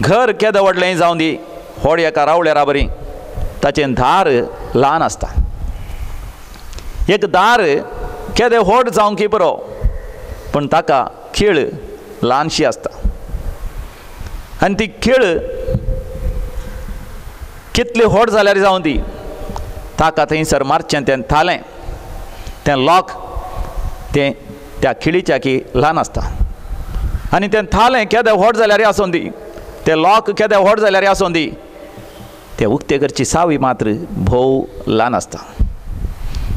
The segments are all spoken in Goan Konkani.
घर केदें व्हडलें जावं दी, व्हड एका रावळेरा बरी ताचें दार ल्हान आसता. एक दार केदें व्हड जावंक बरो, पूण ताका खीळ ल्हानशी आसता. आनी ती खीळ कितली व्हड जाल्यार जावं दी, ताका थंयसर मारचें तें थालें, तें लॉक तें त्या खिळीच्या की ल्हान आसता. आनी तें थालें केदें व्हड जाल्यार आसूं दी, तें लॉक केदें व्हड जाल्यार आसूं दी, तें उक्तें करची सावी मात्र भोव ल्हान आसता.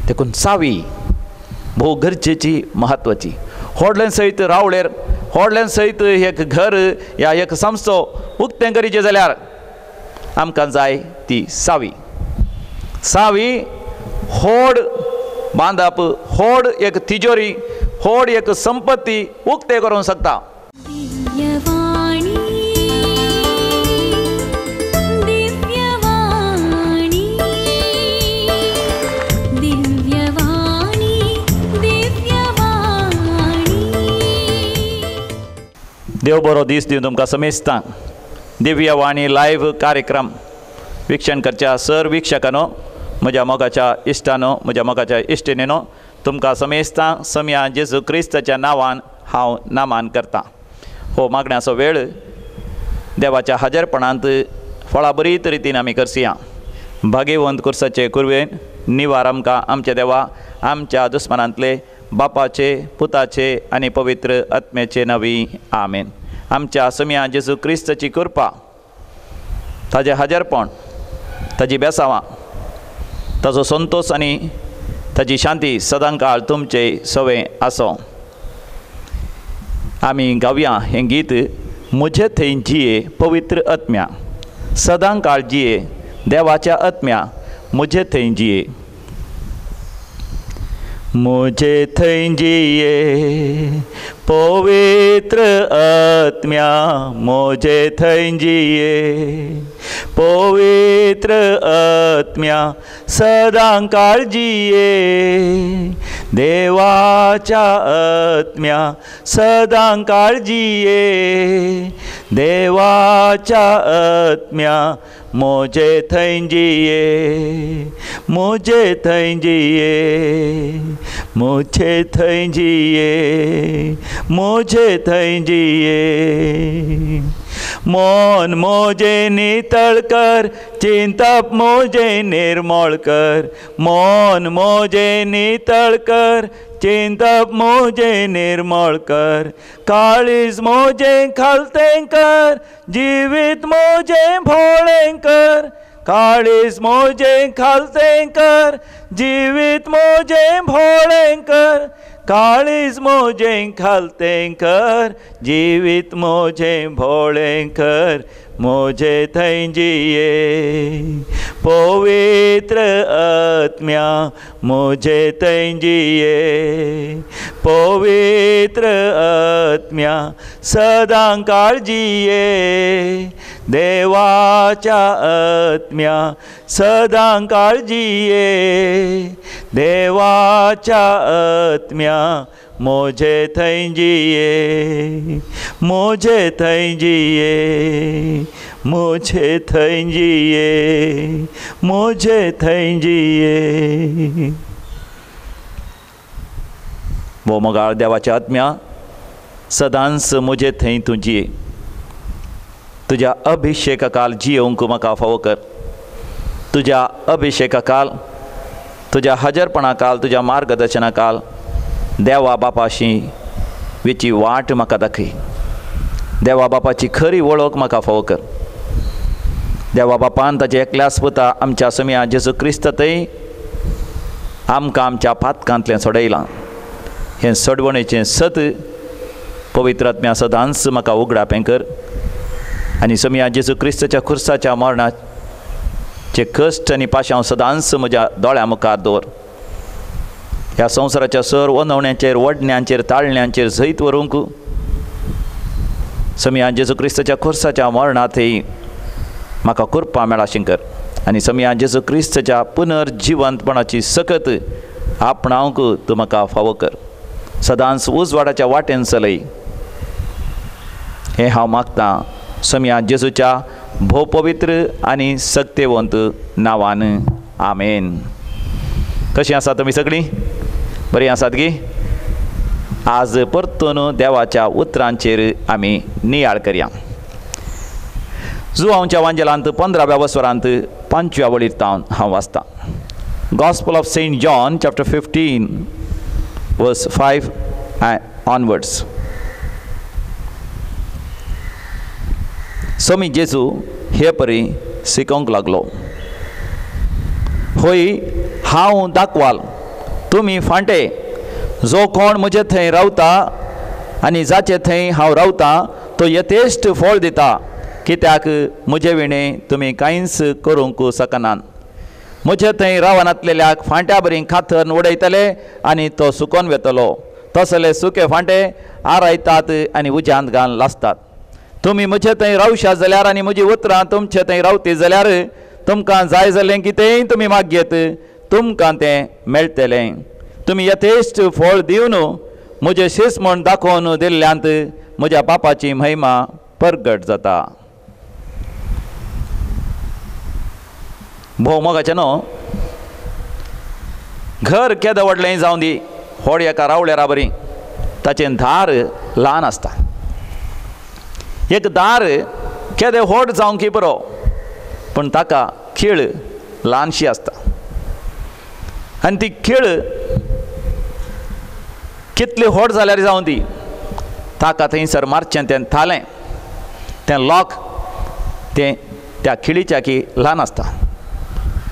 देखून सावी भोव गरजेची, म्हत्वाची. व्हडलें सयत रावळेर, व्हडलें सयत एक घर या एक संस्थो उक्तें करीचें जाल्यार आमकां जाय ती सावी. सावी व्हड बांदप, व्हड एक तिजोरी, व्हड एक संपत्ती उक्तें करूंक शकता. देव बरो दीस दिवन तुमकां समेस्तांक. दिव्यवाणी लायव्ह कार्यक्रम वीक्षण करच्या सर वीक्षकांनो, म्हज्या मोगाच्या इश्टानो, म्हज्या मोगाच्या इश्टिणीनो, तुमकां समेस्तांक समया जेजू क्रिस्ताच्या नांवान हांव नामान करतां. हो मागण्याचो वेळ देवाच्या हाजरपणांत फळाभरीत रितीन आमी करसया. भाग्यवंत कुर्साचे कुरवेन निवार आमकां आमच्या देवा आमच्या दुस्मानांतले बापाचे, पुताचे आनी पवित्र आत्म्याचे नवी. आमेन. आमच्या समया जेजू क्रिस्ताची कृपा, ताजें हाजरपण, ताजी बेसावां, ताजो संतोश आनी ताजी शांती सदांकाळ तुमचे सवे आसो. आमी गावया हें गीत, म्हजे थंय जिये पवित्र आत्म्या, सदांकाळ जिये देवाच्या आत्म्या, म्हजे थंय जिये. मुझे थंय जिये पवित्र आत्म्या, मुझे थंय जिये पवित्र आत्म्या, सदांकाळ जिये देवाच्या आत्म्या, सदांकाळ जिये देवाच्या आत्म्या, मुझे थंय जिये, मुझे थंय जिये, मुझे थंय जिये, मुझे थंय जिये. मन मोजे नितळ कर, चिंतप मोजे निर्मळ कर, मन मोजे नितळ कर, चिंतप मोजे निर्मळ कर, काळीज मोजे खालतें कर, जिवीत मोजे भोळें कर, काळीज मोजे खालतें कर, जिवीत मोजे भोळें कर, काळीज मोजे खालतें कर, जिवीत मोजे भोळें कर, मोजे थंय जिये पवित्र आत्म्या, मोजे थंय जिये पवित्र आत्म्या, सदांकाळ जिये देवाच्या आत्म्या, सदांकाळ जिये देवाच्या आत्म्या, मोजे थंय जिये, मोजे थंय जिये, मोजे थंय जिये, मोजे थंय जिये. वो मोगाळ देवाच्या आत्म्या, सदांच म्हजे थंय तूं जिये. तुज्या अभिषेका काल जियोवंक म्हाका फावो कर. तुज्या अभिषेका काल, तुज्या हजरपणा काल, तुज्या मार्गदर्शना काल देवा बापाशी वेची वाट म्हाका दाखय. देवा बापाची खरी वळख म्हाका फावो कर. देवा बापान ताचे एकल्याच पुता आमच्या समया जेजू क्रिस्त थंय आमकां आमच्या पातकांतलें सोडयलां. हें सोडवणेचें सत पवित्र आत्म्या सदांच म्हाका उगडापें कर आनी समया जेजू क्रिस्ताच्या खुर्साच्या मरणाचे कश्ट आनी पाशांव सदांच म्हज्या दोळ्या मुखार दवर. ह्या संवसाराच्या सर वनवण्यांचेर, वडण्यांचेर, ताळण्यांचेर जैत व्हरूंक समया जेजू क्रिस्ताच्या खुर्साच्या मरणांतय म्हाका कृपा मेळाशी कर आनी समया जेजू क्रिस्ताच्या पुनर्जिवंतपणाची सकत आपणावंक तूं म्हाका फावो कर. सदांच उजवाडाच्या वाटेन चलय हें हांव मागतां सोमया जेजूच्या भोव पवित्र आनी सक्तेवंत नांवान, आमेन. कशीं आसा तुमी सगळीं? बरीं आसात गी? आज परतून देवाच्या उतरांचेर आमी नियाळ करया. जुवांवच्या वांजेलांत 15व्या वसरांत 5व्या वळीर तावन हांव वाचतां. Gospel of Saint John chapter 15 verse 5 onwards. Swami जेजू हे परी शिकोवंक लागलो, होय हांव दाखवाल, तुमी फांटे. जो कोण म्हजे थंय रावता आनी जाचे थंय हांव रावता तो यथेश्ट फळ दिता, कित्याक म्हजे विणें तुमी कांयच करूंक शकनात. म्हजे थंय रावनातलेल्याक फांट्या बरी खाथर उडयतले आनी तो सुकोन वेतलो. तसले सुके फांटे आरायतात आनी उज्यांत घालून लासतात. तुमी म्हजे थंय रावशात जाल्यार आनी म्हजी उतरां तुमचे थंय रावती जाल्यार तुमकां जाय जालें कितेंय तुमी मागयत, तुमकां तें मेळटलें. तुमी यथेश्ट फळ दिवन म्हजें शीस म्हूण दाखोवन दिल्ल्यांत म्हज्या बापाची महिमा परगट जाता. भोव मोगाचें न्हू, घर केदें व्हडलें जावं दी, व्हड एका रावळेरा बरी ताचें दार ल्हान आसता. एक दार केदें व्हड जावंक बरो, पूण ताका खीळ ल्हानशी आसता आनी ती खीळ कितली व्हड जाल्यार जावं दी, ताका थंयसर मारचें तें थालें, तें लॉक तें त्या खिळीच्या की ल्हान आसता.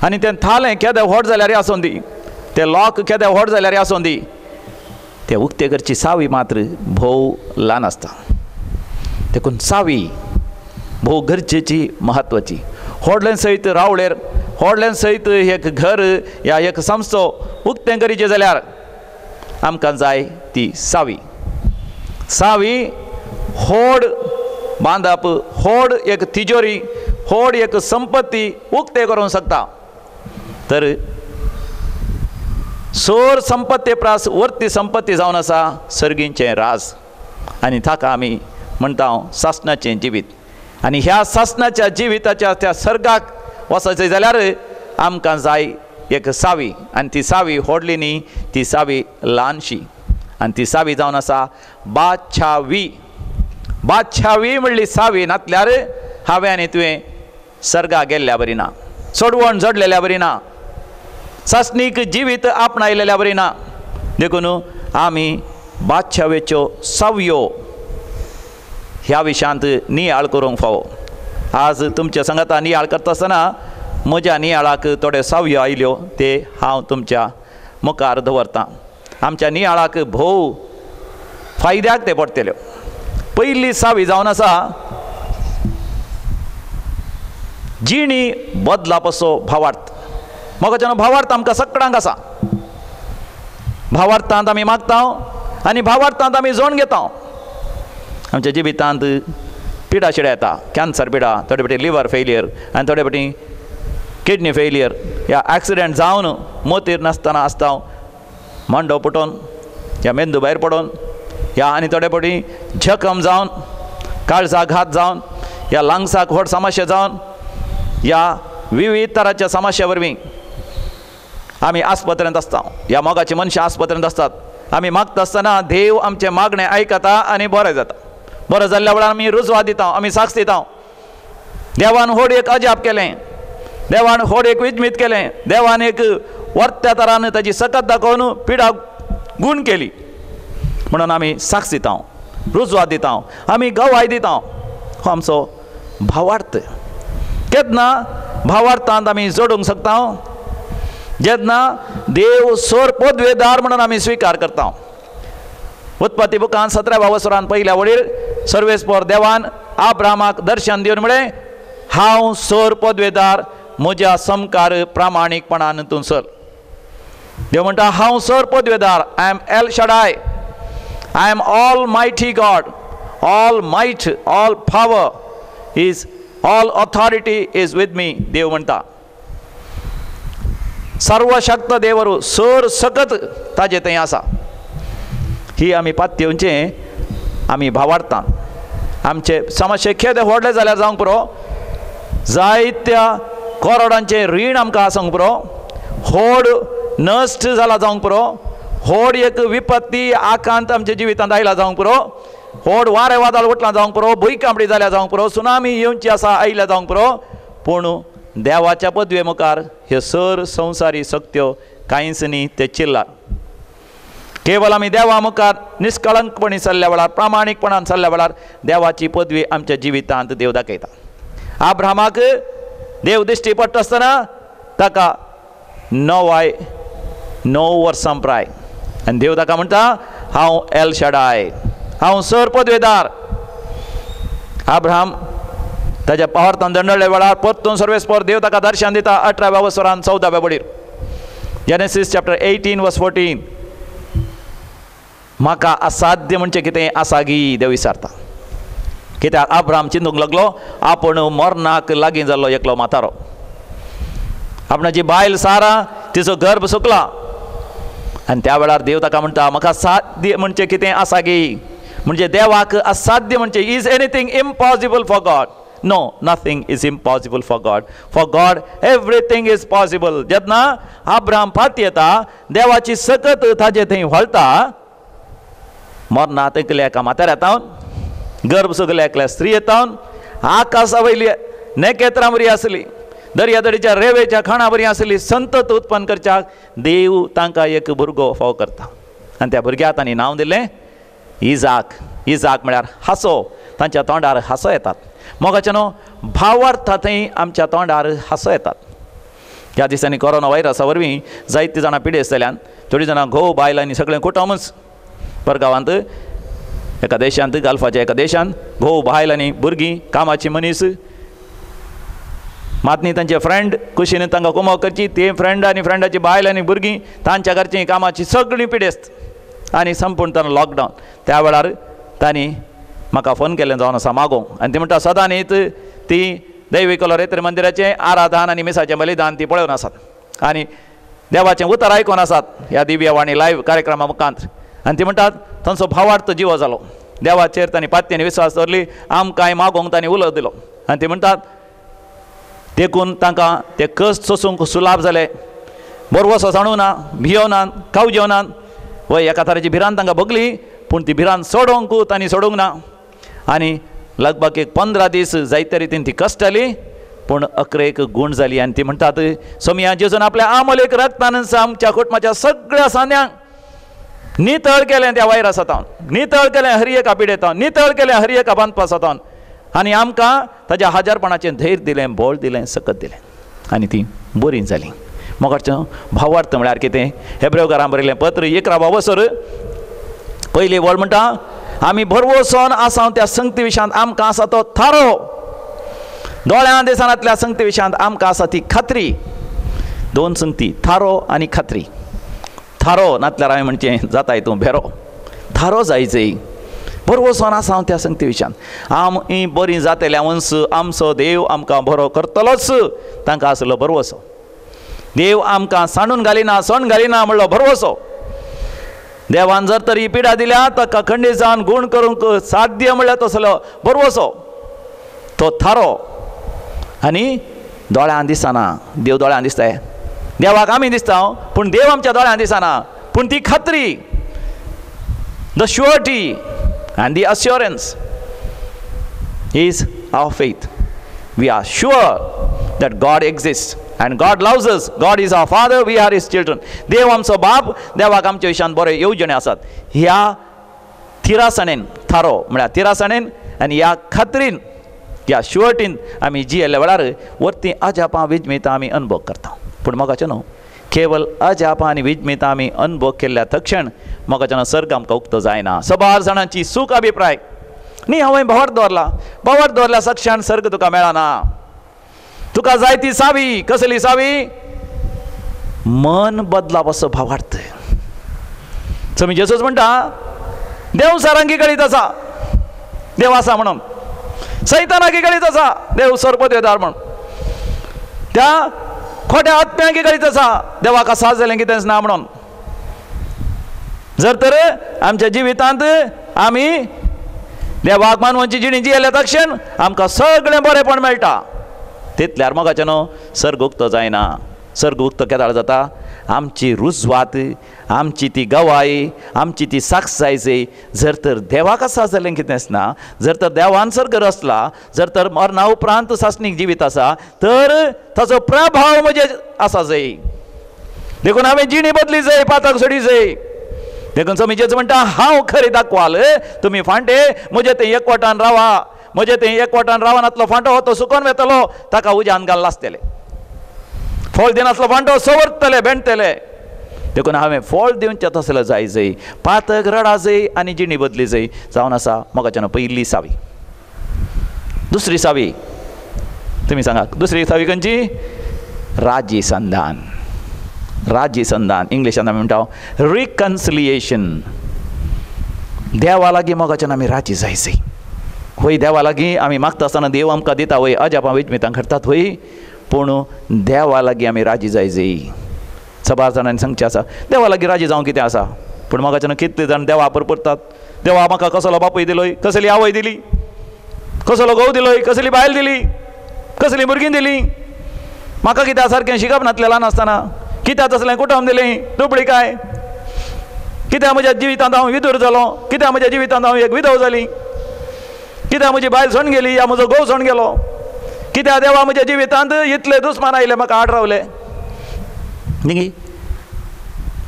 आनी तें थालें केदें व्हड जाल्यार आसूं दी, तें लॉक केदें व्हड जाल्यार आसूं दी, तें उक्तें करची सावी मात्र भोव ल्हान आसता. देखून सावी भोव गरजेची, म्हत्वाची. व्हडलें सयत रावळेर, व्हडलें सयत एक घर या एक संस्थो उक्तें करीचें जाल्यार आमकां जाय ती सावी. सावी व्हड बांदप, व्हड एक तिजोरी, व्हड एक संपत्ती उक्तें करूंक शकता. तर सोर संपत्ती प्रास वर्ती संपत्ती जावन आसा सर्गींचें राज, आनी ताका आमी म्हणटा सासणाचें जिवीत. आनी ह्या सासणाच्या जिविताच्या त्या सर्गाक वचचें जाल्यार आमकां जाय एक सावी, आनी ती सावी व्हडली न्ही, ती सावी ल्हानशी, आनी ती सावी जावन आसा बादशावी. बादशावी म्हणली सावी नातल्यार हांवें आनी तुवें सर्गा गेल्ल्या बरी ना, सोडवण जडलेल्या बरी ना, सासणीक जिवीत आपणायलेल्या बरी ना. देखून आमी बादशावेच्यो सावयो ह्या विशयांत नियाळ करूंक फावो. आज तुमच्या सांगाता नियाळ करता आसतना म्हज्या नियाळाक थोड्यो सावयो आयल्यो ते हांव तुमच्या मुखार दवरतां. आमच्या नियाळाक भोव फायद्याक ते पडटल्यो. पयली सावी जावन आसा जिणी बदलापसो भावार्थ. मोगाच्यान भावार्थ आमकां सगळ्यांक आसा. भावार्थांत आमी मागता आनी भावार्थांत आमी जोण घेता. आमच्या जिवितांत पिडा शिड्या येता, कॅन्सर पिडा, थोडे फावटी लिवर फेलियर आनी थोडे फावटी किडनी फेलियर, ह्या एक्सिडेंट जावन मोतीर नासतना आसता, मांडो पुटोवन या मेंदू भायर पडोवन, ह्या आनी थोडे फावटी जखम जावन, काळजाघात जावन, ह्या लंग्साक व्हड समस्या जावन, ह्या विविध तराच्या समस्या वरवीं आमी आस्पत्रेंत आसता. ह्या मोगाची मनशां आस्पत्रेंत आसतात. आमी मागता आसतना देव आमचें मागणें आयकता आनी बरें जाता. बरें जाल्ल्या वेळार आमी रुजवात दिता, आमी साक्ष दिता. देवान व्हड एक अजाप केलें, देवान व्हड एक विजमीत केलें, देवान एक वर्त्या तरान ताजी सकत दाखोवन पिडा गूण केली म्हणून आमी साक्ष दिता, रुजवात दिता, आमी गवाय दिता. हो आमचो भावार्थ. केन्ना भावार्थांत आमी जोडूंक शकता? जेन्ना देव सोर पदवेदार म्हणून आमी स्विकार करता. उत्पत्ती बुकान 17व्या वसरान पयल्या वडील सर्वेस्पर देवान आब्रामाक दर्शन दिवन म्हळें, हांव सोर पदवेदार, म्हज्या समकार प्रामाणीकपणान तूं सर. देव म्हणटा, हांव सोर पदवेदार, I am El Shaddai, I am almighty God, all might, all power is, all authority is with me. देव म्हणटा सर्वशक्त देवरू सर सकत ताजे थंय आसा. ही आमी पातयेवचें आमी भावार्थान. आमचे समस्ये खेदे व्हडले जाल्यार जावंक पुरो, जायत्या करोडांचें रीण आमकां आसूंक पुरो, व्हड नश्ट जाला जावंक पुरो, व्हड एक विपत्ती आकांत आमच्या जिवितांत आयला जावंक पुरो, व्हड वारें वादळ उठलां जावंक पुरो, भुंयकांपडी जाल्या जावंक पुरो, सुनामी येवची आसा आयल्या जावंक पुरो, पूण देवाच्या पदवे मुखार ह्यो सर संवसारी शक्त्यो कांयच न्ही, ते चिल्लार। केवल आमी देवा मुखार निष्कळंकपणी चल्ल्या वेळार, प्रामाणीकपणान चल्ल्या वेळार देवाची पदवी आमच्या जिवितांत देव दाखयता। आब्रामाक देव दिश्टी पडटा आसतना ताका 9 वर्सां प्राय आनी देव ताका म्हणटा हांव एल शडाय, हांव सर पदवेदार। आब्राम ताज्या पावर्थान दंडल्या वेळार परतून सर्वेस्पर देव ताका दर्शन दिता 18व्या वसरान 14व्या बडीर, जेनेसीस चॅप्टर 18 वर्स 14। म्हाका असाध्य म्हणजे कितें आसा गी देव विचारता। कित्याक आब्राम चिंतूंक लागलो आपूण मरणाक लागीं जाल्लो एकलो म्हातारो, आपणाची बायल सारा तिचो गर्भ सुकला आनी त्या वेळार देव ताका म्हणटा म्हाका साध्य म्हणजे कितें आसा गी, म्हणजे देवाक असाध्य म्हणजे is anything impossible for God? No, nothing is impossible for God. For God everything is possible. जेन्ना आब्राम फाटी येता देवाची सकत ताजे थंय व्हळता, मरना तेंकल्या एका म्हाताऱ्या तावन, गर्भ सुकल्या एकल्या स्त्री येतावन, आकाशा वयली नखेत्रां बरी आसली, दर्यादडीच्या रेवेच्या खाणा बरी आसली संतत उत्पन्न करच्याक देव तांकां एक भुरगो फाव करता आनी त्या भुरग्याक तांणी नांव दिलें इजाक। इजाक म्हळ्यार हांसो, तांच्या तोंडार हांसो येतात। मोगाचे न्हू भावार्था थंय आमच्या तोंडार हांसो येतात। ह्या दिसांनी कोरोना व्हायरसा वरवीं जायतीं जाणां पिडेस्त जाल्यान, थोडीं जाणां घोव बायल आनी सगळें कुटुंबच परगांवांत एका देशांत, गल्फाच्या एका देशांत घोव बायल आनी भुरगीं कामाची मनीस मातनी तांचे फ्रेंड कुशीन तांकां कुमक करची, ते फ्रेंड आनी फ्रेंडाची बायल आनी भुरगीं तांच्या घरचीं कामाची सगळीं पिडेस्त आनी संपूर्ण तांकां लॉकडावन। त्या वेळार तांणी म्हाका फोन केल्लें जावन आसा मागोवंक आनी ती म्हणटा सदां न्हीत ती दैवीक रेत्र मंदिराचें आराधन आनी मिसाचें बलिदान ती पळोवन आसात आनी देवाचें उतर आयकून आसात ह्या दिव्यवाणी लायव्ह कार्यक्रमा मुखांत आनी ती म्हणटात तांचो भावार्थ जिवो जालो, देवाचेर तांणी पातयेन विस्वास दवरली, आमकांय मागोवंक तांणी उलो दिलो आनी ती म्हणटात देखून तांकां ते कश्ट सोसूंक सुलाभ जाले, बरवसो सांडूं ना, भियोना, खाव जेवना, वय एका तरेची भिरांत तांकां भोगली पूण ती भिरांत सोडोवंक तांणी सोडूंक ना आनी लगभग एक 15 दीस जायते रितीन ती कश्ट जाली पूण अकरेक गूण जाली आनी ती म्हणटात सोमया जेजून आपल्या आमोलेक रक्तान आमच्या कुटुंबाच्या सगळ्या सांद्यांक नितळ केलें त्या वायरसा तावन, नितळ केलें हर एका पिडेतावन, नितळ केलें हर एका बांदपासा तावन आनी आमकां ताज्या हजारपणाचें धैर्य दिलें, बळ दिलें, सकत दिलें आनी ती बरीं जालीं। मोगाचें भावार्थ म्हळ्यार कितें? हेब्रेवकारां बरयलें पत्र 11 वसर पयली वळ म्हणटा आमी भरवसोन आसा त्या संगती विशयांत आमकां आसा तो थारो, दोळ्यां दिसनातल्या संगती विशयांत आमकां आसा ती खात्री। दोन संगती, थारो आनी खात्री। थारो नातल्यार हांवें म्हणचें जाताय तूं भेरो, थारो जायचय, भरवसोन आसा त्या संगती विशयांत आमी बरीं जातल्या वंस आमचो देव आमकां बरो करतलोच, तांकां आसलो भरवसो। देव आमकां सांडून घालिना, सण घालिना म्हणलो भरवसो। देवान जर तर ही पिडा दिल्या ताका खंडीत जावन गूण करूंक साध्य म्हणल्यार तसलो भरवसो, तो थारो। आनी दोळ्यान दिसना, देव दोळ्यान दिसताय, देवाक आमी दिसता पूण देव आमच्या दोळ्यान दिसना, पूण ती खात्री, the surety and the assurance is our faith. We are sure that God exist and God loves us. God is our father, we are his children. देव आमचो बाप, देवाक आमच्या विशयान बरे येवजणे आसात। ह्या थिरासणेन, थारो म्हळ्यार थिरासणेन आनी ह्या खात्रीन, ह्या शुअर्टीन आमी जियेल्ल्या वेळार वरती अजापां विजमितां आमी अनुभव करता। पूण मोगाचें न्हू केवल अजापां आनी विजमितां आमी अनुभव केल्ल्या तक्षण मोगाचें न्हू सर्ग आमकां उक्तो जायना। सबार जाणांची सूख अभिप्राय न्ही, हांवें भोंवर दवरला, भोंवर दवरल्या सक्षण सर्ग तुका मेळना, तुका जाय ती सावी। कसली सावी? मन बदलाप असो भावार्थ। समी जेसूस म्हणटा देव सारांगी कळीत आसा, देव आसा म्हणून, सैतानाकी कळीत आसा देव सर्पदेवदार म्हणून, त्या खोट्या आत्म्यांकी कळीत आसा देवाक आसा जालें कितेंच ना म्हणून। जर तर आमच्या जिवितांत आमी देवाक मानवांची जिणी जियेल्या तक्षण आमकां सगळें बरेंपण मेळटा. तितल्यार मोगाचें न्हू सर्ग उक्तो जायना. सर्ग उक्तो केदाळ जाता? आमची रुजवात, आमची ती गवाय, आमची ती साक्ष जाय. जर तर देवाक आसा जाल्यार कितेंच ना, जर तर देवान सर्ग रचला, जर तर मरणा उपरांत सासणीक जिवीत आसा तर ताचो प्रभाव म्हजे आसा जाय. देखून हांवें जिणी बदली जाय, पातक सोडी जाय. देखून स्वामी जेजू म्हणटा हांव खरी दाखवाल, तुमी फांटे म्हजे थंय एकवटान रावा. म्हजे थंय एकवटान रावनातलो फांटो तो सुकोन वेतलो, ताका उज्यान घाल्ला आसतलें. फळ दिनासलो फांटो सवरतले, बेणतले. देखून हांवें फळ दिवचें तसलें जाय जाय. पातक रडा जाय आनी जिणी बदली जाय. जावन आसा मोगाच्यान पयली सावी. दुसरी सावी तुमी सांगा, दुसरी सावी खंयची? राजी संधान. राजी संधान इंग्लिशान आमी म्हणटा रिकन्सिलिएशन. देवा लागीं मोगाच्यान आमी राजी जाय जाय. वय देवा लागीं आमी मागता आसतना देव आमकां दिता, वय अजापां विजमितां घडटात वय, पूण देवा लागीं आमी राजी जाय जाय. सबार जाणांनी सांगचें आसा देवा लागीं राजी जावंक कितें आसा, पूण मोगाच्यान कितले जाण देवा परपरतात. देवा म्हाका कसलो बापूय दिलोय, कसली आवय दिली, कसलो घोव दिलोय, कसली बायल दिली, कसली भुरगीं दिली, म्हाका कित्या सारकें शिकप नासलें ल्हान आसतना, कित्याक तसलें कुटुंब दिलें, दुबळी काय, कित्याक म्हज्या जिवितांत हांव विदूर जालो, कित्याक म्हज्या जिवितांत हांव एक विधव जाली, कित्याक म्हजी बायल सोडून गेली या म्हजो घोव सोडून गेलो, कित्याक देवा म्हज्या जिवितांत इतले दुस्मान आयले म्हाका आड रावले न्ही,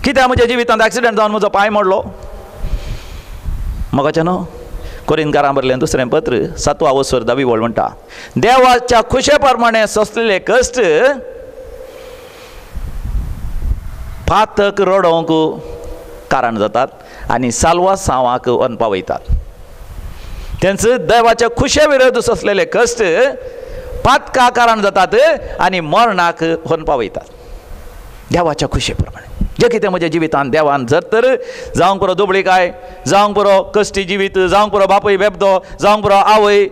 कित्याक म्हज्या जिवितांत एक्सिडंट जावन म्हजो पांय मोडलो. मोगाचें न्हू कोरिंतकारां बरलें दुसरें पत्र 7 वसर 10 वळ म्हणटा देवाच्या खुशे प्रमाणे सोंसलेले कश्ट पातक रडोवंक कारण जातात आनी सालवा सावाक व्हरून पावयतात. तेंच देवाच्या खुशे विरोध सोंसलेले कश्ट पातका कारण जातात आनी मरणाक व्हरून पावयतात. देवाच्या खुशे प्रमाणे जें कितें म्हज्या जिवितान देवान जर तर जावंक पुरो दुबळीकाय, जावंक पुरो कश्टी जिवीत, जावंक पुरो बापूय बेबदो, जावंक पुरो आवय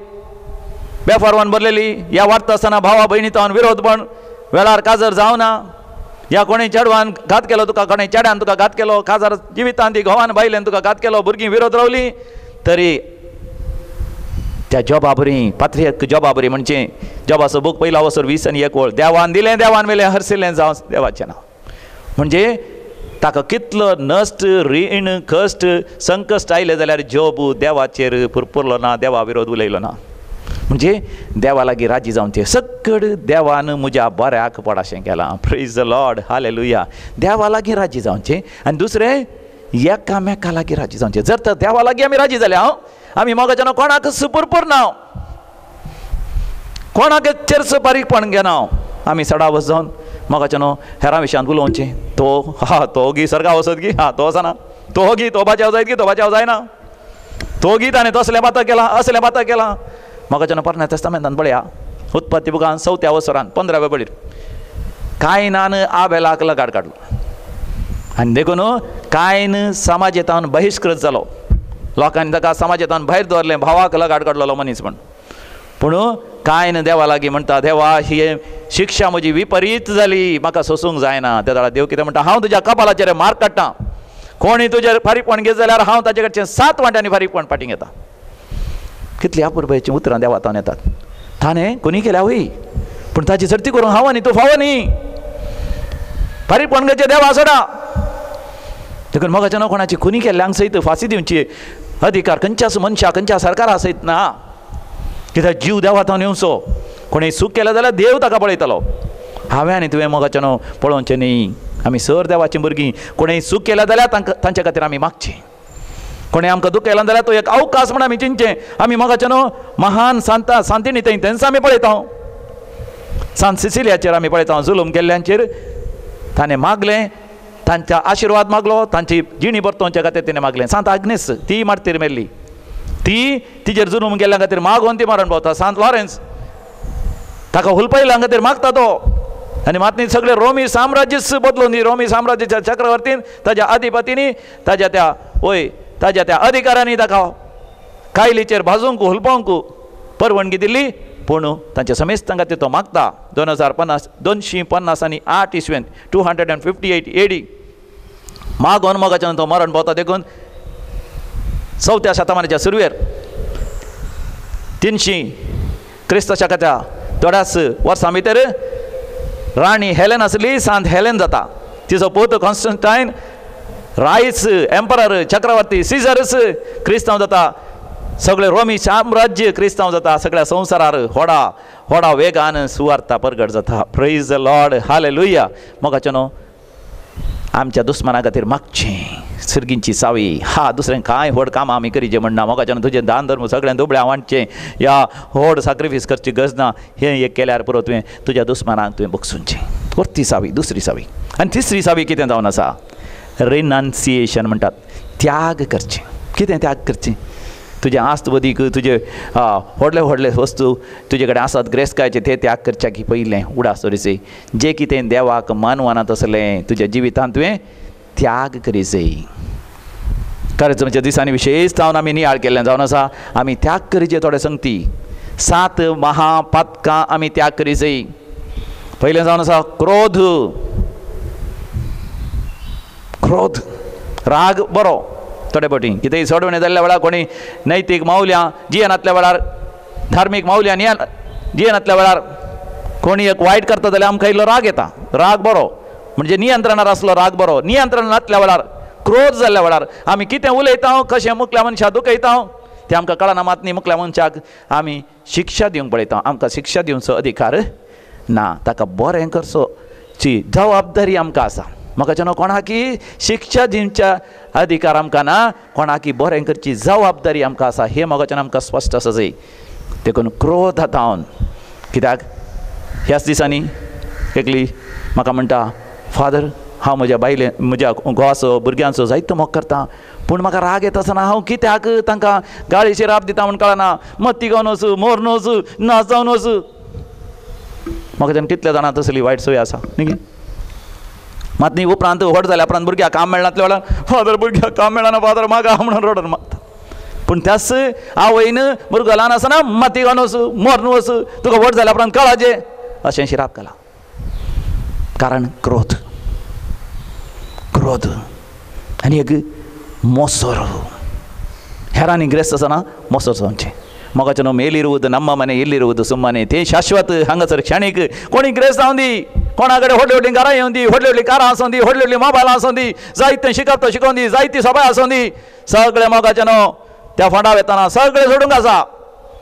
बेफारवान भरलेली, ह्या वाडटा आसतना भावा भयणी तावन विरोधपण, वेळार काजर जावना, ह्या कोणे चेडवान घात केलो तुका, कोणे चेड्यान तुका घात केलो, काजार जिवितान ती घोवान बायलेन तुका घात केलो, भुरगीं विरोध रावली, तरी त्या जॉबा बरी पात्रियक जॉबा बरी म्हणजे जॉबाचो बूक 1 वसर 20 आनी 1 वळ देवान दिलें देवान मेलें हरसिल्लें जावं देवाचें नांव. म्हणजे ताका कितलो नश्ट रीण कश्ट संकश्ट आयलें जाल्यार जोब देवाचेर पुरपुरलो ना, देवा विरोध उलयलो ना. म्हणजे देवा लागीं राजी जावचें. सक्कड देवान म्हज्या बऱ्याक पडाशें केलां. Praise the Lord, hallelujah. देवा लागीं राजी जावचें आनी दुसरें एकामेका लागीं राजी जावचें. जर तर देवा लागीं आमी राजी जाल्या हांव आमी मोगाच्यान कोणाक सुपुरपूर ना, कोणाक चेरस बारीकपण घेना, आमी सडावस जावन मोगाच्यान हेरां विशयांत उलोवचें. तो हा तो गी सर्गा वचत गी, हा तो वचना, तो गी तो बाजाव जायत गी, तो बाजाव जायना, तो गी ताणें तसलें बातक केलां असलें बातक केलां. मोगाच्यान परण्या तेस्तामेंतान पळया उत्पत्ती बुकान 4 वसरान 15व्या बळीर कायनान आबेलाक लगाड काडलो आनी देखून कायन समाजेतान बहिश्कृत जालो. लोकांनी ताका समाजेतान भायर दवरलें, भावाक लगाड काडलेलो मनीस म्हण. पूण कायन देवा लागीं म्हणटा देवा ही शिक्षा म्हजी विपरीत जाली, म्हाका सोसूंक जायना. त्या वेळार देव कितें म्हणटा, हांव तुज्या कपालाचेर मार्क काडटा, कोणी तुजेर फारीकपण घेत जाल्यार हांव ताचे कडचें 7 वांट्यांनी फारीकपण फाटीं घेता. कितली अपुरबायेचीं उतरां देवा तावन येतात. ताणें कोणी केल्या वय, पूण ताची सर्ती करूंक हांव न्ही, तूं फावो न्ही, फारीकपण घेवचें देवा सोडा. देखून मोगाच्या न्हू कोणाची खुनी केल्ल्यांक सयत फांसी दिवची अधिकार खंयच्याच मनशाक खंयच्या सरकारा सयत ना. कित्याक जीव देवा तावन येवचो. कोणें चूक केल्या जाल्यार देव ताका पळयतलो. हांवें आनी तुवें मोगाच्या न्हू पळोवचें न्ही. आमी सर देवाचीं भुरगीं. कोणें चूक केल्या जाल्यार तांकां तांच्या खातीर आमी मागचें. कोणें आमकां दुख्ख केलां जाल्यार तो एक अवकाश म्हण आमी चिंतचें. आमी मोगाच्या न्हू महान सांता सांतिणी थंय तेंच आमी पळयता. सांत सिसिलियाचेर आमी पळयता जुलूम केल्ल्यांचेर ताणें मागलें, तांच्या आशिर्वाद मागलो, तांची जिणी परतोवच्या खातीर तिणें मागलें. सांत आग्नेस ती मार्तीर मेल्ली, ती तिजेर जुलूम केल्ल्या खातीर मागोवन ती मरण पावता. सांत लॉरेन्स ताका हुलपयल्या खातीर मागता तो आनी मातनी सगळे रोमी साम्राज्यच बदलून रोमी साम्राज्याच्या चक्रवर्तीन ताज्या अधिपतींनी ताज्या त्या वय ताज्या त्या अधिकाऱ्यांनी ताका कायलीचेर भाजूंक हुलपोवंक परवानगी दिली. पूण तांच्या समेस्तां खातीर तो मागता. 2050 आनी 8 इसवेन 258 AD मागोन मोगाच्यान तो मरण पावता. देखून 4व्या शतमानाच्या सुरवेर 300 क्रिस्त शकाच्या थोड्याच वर्सां भितर राणी हेलेन आसली, सांत हेलेन जाता. तिचो पूत कॉन्स्टंटायन रायस एम्परर चक्रवर्ती सीझरस क्रिस्तांव जाता. सगळे रोमी साम्राज्य क्रिस्तांव जाता. सगळ्या संवसारार होडा होडा वेगान सुवार्ता परगट जाता. Praise the Lord, hallelujah. मोगाचें न्हू आमच्या दुस्माना खातीर मागचें सर्गींची सावी. हा दुसरें कांय व्हड कामां आमी करीचें म्हणना. मोगाच्यान तुजें दान धर्म सगळ्यां दुबळ्या वांटचें या व्हड साक्रिफीस करची गरज ना. हें एक केल्यार पुरो, तुवें तुज्या दुस्मानाक तुवें बगसुचें. वरती सावी, दुसरी सावी. आनी तिसरी सावी कितें जावन आसा, रिनान्सिएशन म्हणटात, त्याग करचें. कितें त्याग करचें? तुजें आस्त बदीक तुजे व्हडले व्हडले वस्तू तुजे कडेन आसात ग्रेसकायचे ते त्याग करच्या की पयलें उडास दवरीचे. जें कितें देवाक मानवना तसलें तुज्या जिवितांत तुवें त्याग करी जाय. कार्यक्रमाच्या दिसांनी विशेष जावन आमी नियाळ केल्लें जावन आसा, आमी त्याग करीचे थोडे संगती. 7 महापातकां आमी त्याग करी जाय. पयलें जावन आसा क्रोध. क्रोध, राग बरो थोडे फावटी कितेंय सोडवणें जाल्ल्या वेळार, कोणी नैतीक मावल्यां जियेनातल्या वेळार, धार्मीक मावल्यां जियेनातल्या वेळार कोणी एक वायट करता जाल्यार आमकां इल्लो राग येता. राग बरो म्हणजे नियंत्रणार आसलो राग बरो. नियंत्रण नातल्या वेळार, क्रोध जाल्ल्या वेळार आमी कितें उलयता, कशें मुकल्या मनशाक दुखयता तें आमकां कळना. मात न्ही मुकल्या मनशाक आमी शिक्षा दिवंक पळयता. आमकां शिक्षा दिवचो अधिकार ना, ताका बरें करचो ची जबाबदारी आमकां आसा. म्हाका न्हू कोणाकी शिक्षा दिवच्या अधिकार आमकां ना, कोणाकी बरें करची जबाबदारी आमकां आसा. हें मोगाच्यान आमकां स्पश्ट आसा जाय. देखून क्रोध जावन कित्याक ह्याच दिसांनी एकली म्हाका म्हणटा, फादर हांव म्हज्या बायले म्हज्या घोवाचो भुरग्यांचो जायतो मोग करता, पूण म्हाका राग येता आसतना हांव कित्याक तांकां गाळी शिराप दिता म्हूण कळना. मत्ती घेवन वच, मोरून वच, नाच जावन वच. म्हाका कितल्या जाणां तसली वायट संवय आसा न्ही. मात न्ही उपरांत व्हड जाल्या उपरांत भुरग्याक काम मेळनातल्या वेळार फादर भुरग्याक काम मेळना फादर म्हाका म्हणून रडून मागता. पूण त्याच आवयन भुरगो ल्हान आसतना माती घालून वच, मरून वच, तुका व्हड जाल्या उपरांत कळाचें अशें शिराप घाला. कारण क्रोध, क्रोध आनी एक मोसर. हेरांनी ग्रेस्त आसतना मोसर जावचें. मोगाचें न्हू मेलिरुವುದು ನಮ್ಮ ಮನೆ ಎಲ್ಲಿರುವುದು ಸುಮ್ಮನೆ ते शाश्वत हांगासर क्षणीक. कोणी ग्रेस्त जावं दी, कोणा कडेन व्हडली व्हडली घरां येवन दी, व्हडली व्हडली कारां आसूं दी, व्हडली व्हडली मोबायलां आसूं दी, जायतें शिकप तो शिकोवन दी, जायती सभाय आसूं दी, सगळें मोगाचें न्हू त्या फोंडा वेतना सगळें सोडूंक आसा.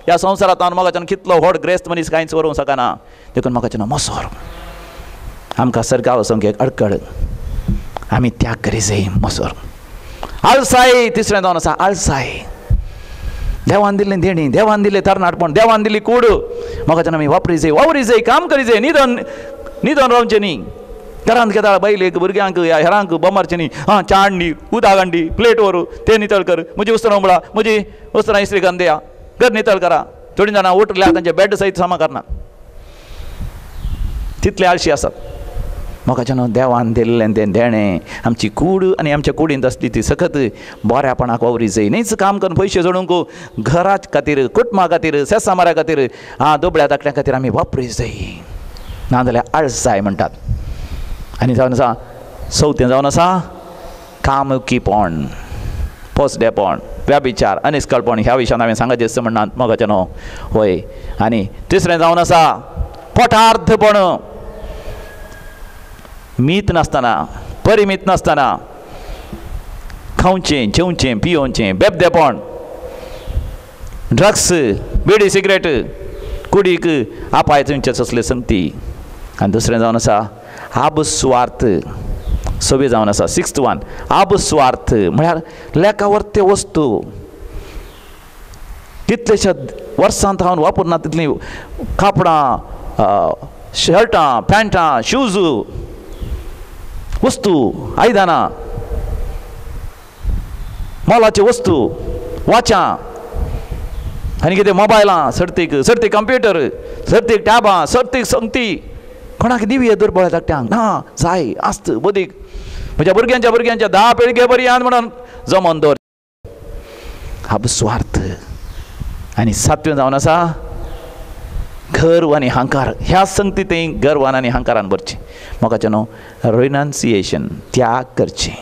ह्या संवसारांत मोगाच्यान कितलो व्हड ग्रेस्त मनीस कांयच व्हरूंक शकना. देखून मोगाचें न्हू मोसोर आमकां सरकार वचूंक एक अडकळ, आमी त्याग करी जाय मोसोर. आळसाय तिसरें जावन आसा आळसाय. देवान दिल्लें देणी, देवान दिल्लें तरणाटपण, देवान दिल्ली कूड मोगाच्यान आमी वापरी जाय, वावरी जाय, काम करी जाय. निदन निदन रावचें न्ही. घरांत घेता बायलेक भुरग्यांक ह्या हेरांक बोमारचें न्ही. आं च्या हाडली, उदक हाडली, प्लेट व्हरू, तें नितळ कर, म्हजी उस्तरां उमळा, म्हजी उस्तरां इस्त्री करून दिया, घर नितळ करा. थोडीं जाणां उठल्या तांचे बेड सयत सामा करना, तितले आळशी आसात. मोगाच्यान देवान दिल्लें तें देणें आमची कूड आनी आमच्या कुडींत आसली ती सखत बऱ्यापणाक वावरी जाय. न्हीच काम करून पयशे जोडूंक घरा खातीर, कुटुंबा खातीर, सेसामाऱ्या खातीर, आं दुबळ्या धाकट्या खातीर आमी वापरी जाय. नाजाल्यार आळसाय म्हणटात. आनी जावन आसा चवथें जावन आसा कामुकीपण, पोसडेपण, व्याभिचार, अनिस्कळपण. ह्या विशयान हांवें सांगाचें आसता म्हणना मोगाचें न्हू होय. आनी तिसरें जावन आसा पोटार्थपण. मीत नासतना, परिमीत नासतना खावचें, जेवचें, पियोवचें, बेबदेपण, ड्रग्स, बिडी, सिगरेट, कुडीक आपाय तुमचे तसले संगती. आनी दुसरें जावन आसा आबस्वार्थ. सवे जावन आसा सिक्स्थ वन आबस्वार्थ म्हळ्यार लेखावर्ते वस्तू. कितलेश्या वर्सांत हांव वापरना तितलीं कापडां, शर्टां, पॅन्टां, शूज, वस्तू, आयदनां, मोलाच्यो वस्तू, वाचां आनी कितें मोबायलां, सर्तीक सर्तीक कंप्युटर, सर्तीक टॅबां, सर्तीक संगती. कोणाक दिवया दुर्बळ धाकट्यांक ना जाय आस्त बदीक म्हज्या भुरग्यांच्या भुरग्यांच्या 10 पिळगे बरी म्हणून जमोन दवर. आबस्वार्थ. आनी सातवें जावन आसा गर्व आनी हांकार. ह्या संगती थंय गर्वान आनी हांकारान भरचें. मोगाचें न्हू रिनान्सिएशन, त्याग करचें,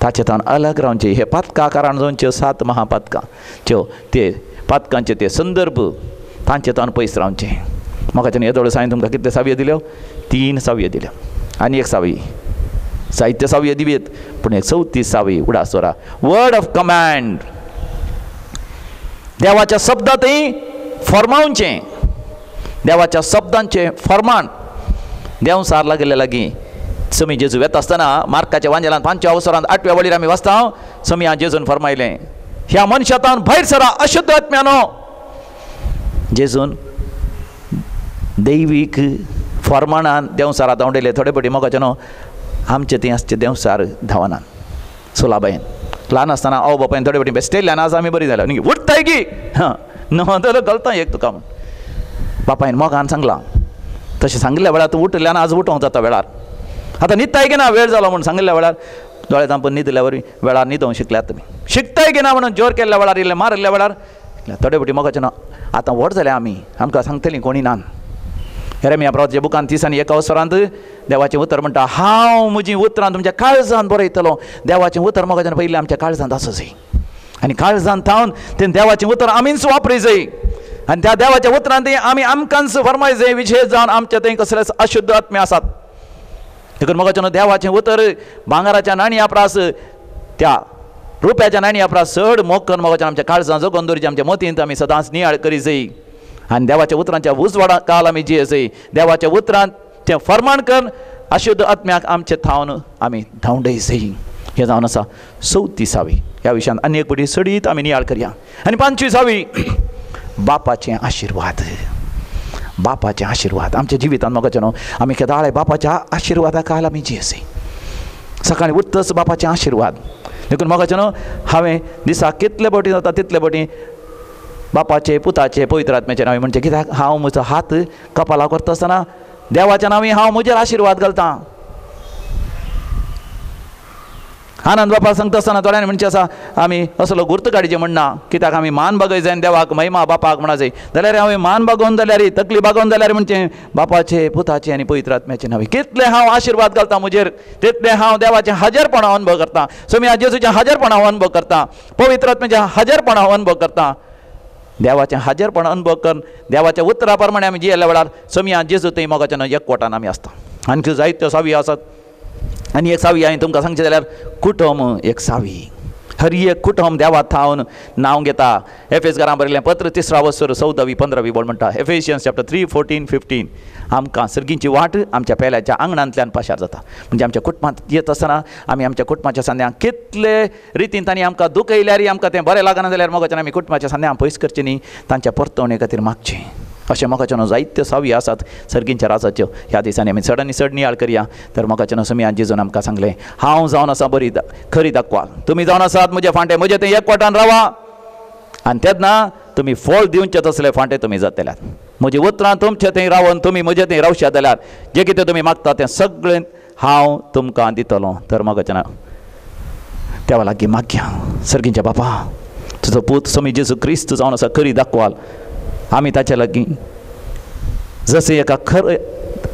ताचे तावन अलग रावचें. हे पातकां कारण जावच्यो 7 महापातकां त्यो ते पातकांचे ते संदर्भ तांचे तावन पयस रावचें. म्हाका येदोळ हांवें तुमकां कितले सावयो दिल्यो? 3 सावयो दिल्यो आनी एक सावी, जायते सावयो दिवयेत पूण एक चवथी सावी उडास दवरा, वर्ड ऑफ कमांड. देवाच्या शब्दांतय फॉर्मावचें, देवाच्या शब्दांचें फॉर्मान. देंवसार लागिल्ले लागीं समी जेजू वेता आसतना मार्काच्या वांजेलान 5व्या अवसरांत 8व्या वळीर आमी वाचता, समी जेजून फरमायलें, ह्या मनशातान भायर सरा अशुद्ध आत्म्यानो. जेजून दैवीक फॉर्मानान देंवसारा धांवडयले. थोडे पटी मोगाचे न्हू आमचे थंय आसचे देंवसार धांवना सोलाबायन. ल्हान आसतना आवय बापायन थोडे पटी बेस्टेल्ल्यान आज आमी बरी जाल्या न्ही उठताय की हां न्हू जाल्यार घालता एक तुका म्हूण बापायन मोगान सांगलां. तशें सांगिल्ल्या वेळार तूं उठल्यान आज उठोवंक जाता वेळार. आतां न्हिदताय की ना वेळ जालो म्हूण सांगिल्ल्या वेळार दोळे धांपून न्हिदल्या वरी वेळार न्हिदोवंक शिकल्यात तुमी. शिकताय की ना म्हणून जोर केल्ल्या वेळार इल्लें मारिल्ल्या वेळार थोडे पटी मोगाचें ना आतां व्हड जाल्या आमी, आमकां सांगतलीं कोणी ना. यिर्मया प्रवादाच्या बुकान 31 अवसरांत देवाचें उतर म्हणटा, हांव म्हजीं उतरां तुमच्या काळजान बरयतलो. देवाचें उतर मोगाच्यान पयलीं आमच्या काळजांत आसूं जाय आनी काळजांत थावन तें देवाचें उतर आमीच वापरी जाय आनी त्या देवाच्या उतरान तें आमी आमकांच फरमाय जाय. विशेश जावन आमच्या थंय कसलेच अशुद्ध आत्मे आसात. देखून मोगाच्यान देवाचें उतर भांगराच्या नाणया प्रास त्या रुप्याच्या नाणया प्रास चड मोग करून मोगाच्यान आमच्या काळजां जगोवन दवरचें. आमच्या मतींत आमी सदांच नियाळ करी जाय आनी देवाच्या उतरांच्या उजवाडा काल आमी जिये जाय. देवाच्या उतरान तें फरमाण करून अशुद्ध आत्म्याक आमचे थावन आमी धांवडय जाय. हें जावन आसा चवथी सावी. ह्या विशयांत आनी एक पटी सडीत आमी नियाळ करया. आनी 5वी सावी, बापाचें आशिर्वाद. बापाचें आशिर्वाद आमच्या जिवितांत मोगाचें न्हू आमी केदाळे बापाच्या आशिर्वादा काल आमी जिये जाय. सकाळीं उठतच बापाचें आशिर्वाद. देखून मोगाचें न्हू हांवें दिसाक कितले बोटी जाता तितले बोटी बापाचे पुताचे पवित्र आत्म्याचे नांव म्हणजे कित्याक हांव म्हजो हात कपाला करता आसतना देवाच्या नांवी हांव म्हजेर आशिर्वाद घालता. आनंद बापा सांगता आसतना थोड्यांनी म्हणचें आसा आमी असलो गुर्त काडचें म्हणना, कित्याक आमी मान बागय जाय देवाक महिमा बापाक म्हणा जाय. जाल्यार हांवें मान बागोवन जाल्यार तकली बागोवन जाल्यार म्हणचें बापाचे पुताचे आनी पवित्र आत्म्याचे नांवी कितले हांव आशिर्वाद घालता म्हजेर, तितले हांव देवाचें हाजेरपणा अनुभव करता, सोम्या जेजूचें हाजेरपणा अनुभव करता, पवित्र आत्म्याचें हाजेरपणा अनुभव करता. देवाचें हाजेरपण अनुभव करून देवाच्या उतरा प्रमाणे आमी जियेल्ल्या वेळार सोम्या जेजू थंय मोगाच्यान एकवटान आमी आसता. आणखी जायत्यो सावी आसात आनी एक सावी हांवें तुमकां सांगचें जाल्यार कुटुंब एक सावी. हर एक कुटुंब देवा थावन नांव घेता. एफेस घरां बरयलें पत्र 3 वसर 14वी 15वी बोल म्हणटा, एफेशियन्स चॅप्टर 3, 14, 15. आमकां सर्गींची वाट आमच्या पेल्याच्या आंगणांतल्यान पाशार जाता. म्हणजे आमच्या कुटुंबांत येत आसतना आमी आमच्या कुटुंबाच्या सांद्यांक कितले रितीन तांणी आमकां दुखयल्यार आमकां तें बरें लागना जाल्यार मोगाच्यान आमी कुटुंबाच्या सांद्यांक पयस करचें न्ही, तांच्या परतवणे खातीर मागचें. अशें मोगाच्यान जायत्यो सावी आसात सर्गींच्या राजाच्यो. ह्या दिसांनी आमी चड आनी चड नियाळ करया. तर मोगाच्यान समी जेजून आमकां सांगलें, हांव जावन आसा बरी खरी दाखवाल, तुमी जावन आसात म्हजे फांटे, म्हजे थंय एकवटान रावा आनी तेन्ना तुमी फळ दिवचे तसले फांटे तुमी जातल्यात. म्हजी उतरां तुमचे थंय रावन तुमी म्हजे थंय रावशात जाल्यार जें कितें तुमी मागता तें सगळें हांव तुमकां दितलो. तर मोगाच्यान देवा लागीं मागया, सर्गींच्या बापा तुजो पूत समी जेजू क्रिस्त जावन आसा खरी दाखवाल, आमी ताच्या लागीं जशें एका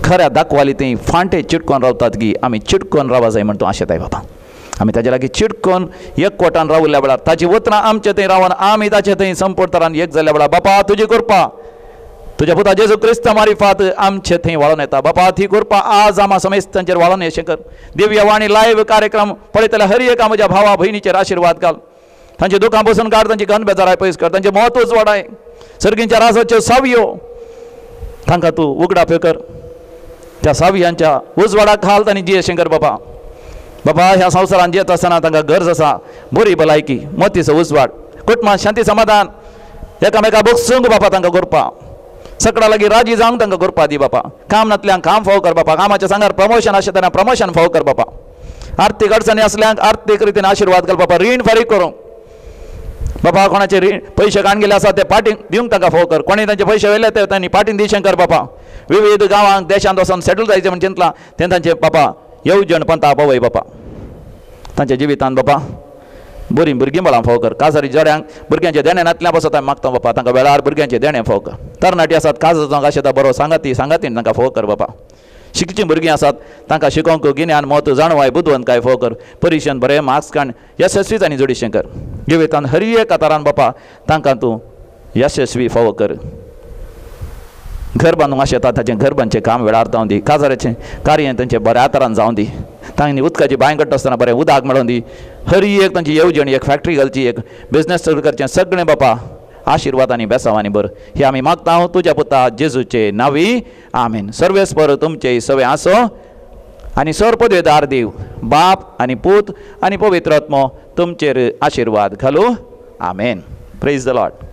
खऱ्या दाखवाली थंय फांटे चिटकोन रावतात की आमी चिटकोन रावा जाय म्हण तूं आशेताय बाबा. आमी ताच्या लागीं चिटकोन एकवटान रावल्या वेळार ताची उतरां आमचे थंय रावन आमी ताचे थंय संपूर्ण एक जाल्ल्या वेळार बापा तुजी कृपा तुज्या पुता जेजू क्रिस्ता मारिफात आमचे थंय वाळोन येता. बापा ती कृपा आज आमा समेस्तांचेर वाळोन येशें कर. दिव्य वाणी लायव्ह कार्यक्रम पळयतल्या हर एका म्हज्या भावा भयणीचेर आशिर्वाद घाल, तांची दुखां बसून काड, तांची गन बेजाराय पयस कर, तांचें म्हत्वच वाडाय, सर्गींच्या राजाच्यो सावयो तांकां तूं उगडाप्यो कर, त्या सावयांच्या उजवाडाक घाल तांणी जियेशें कर. बाबा बाबा ह्या संवसारान जियेत आसतना तांकां गरज आसा बरी भलायकी, मतीचो उजवाड, कुटुंबांत शांती समाधान, एकामेका बगसूंक बापा तांकां करपा, सगळ्या लागीं राजी जावंक तांकां करपा दी बापा. काम नातल्यांक काम फाव कर बापा, कामाच्या सांगार प्रमोशन आसता तेन्ना प्रमोशन फाव कर बापा, आर्थीक अडचणी आसल्यांक आर्थीक रितीन आशिर्वाद घाल बापा, रीण फारीक करूंक बापा, कोणाचे रीण पयशे काण गेले आसा ते पाटीं दिवंक तांकां फाव कर, कोणी तांचे पयशे व्हेले ते तांणी पाटीं दिशें कर बापा. विविध गांवांक देशांत वचोन सेटल जायचें म्हण चिंतलां तें तांचे बापा येवजण पंता पावय बापा, तांच्या जिवितांत बापा बरीं भुरगीं बाळां फाव कर, काजारी जोड्यांक भुरग्यांचें देणें नातल्या पासत हांवें मागता बापा, तांकां वेळार भुरग्यांचें देणें फाव कर. तरणाटी आसात काजार जावंक आशेता बरो सांगाती सांगातीन तांकां फाव कर बापा. शिकचीं भुरगीं आसात तांकां शिकोवंक गिन्यान मत जाणवाय बुदवंतकाय फाव कर, परिक्षेन बरें मार्क्स काण येसस्वीच आनी जोडीशें कर. जिवितांत हर एका तरान बापा तांकां तूं यशस्वी फावो कर. घर बांदूंक आशेता ताचें घर बांदचें काम वेळार जावं दी, काजाराचें कार्य तांचें बऱ्या तरान जावं दी, तांणी उदकाची बांय काडटा आसतना बरें उदक मेळोवन दी. हर एक तांची येवजण, एक फॅक्टरी घालची, एक बिजनेस सुरू करचें, सगळें बापा आशिर्वाद आनी बेसांवांनी बर. हे आमी मागता तुज्या पुता जेजूचे नांवी, आमेन. सर्वेस्पर तुमचे सवे आसो आनी सर पदवेदार देव बाप आनी पूत आनी पवित्र आत्मो तुमचेर आशिर्वाद घालू. आमेन. Praise the Lord.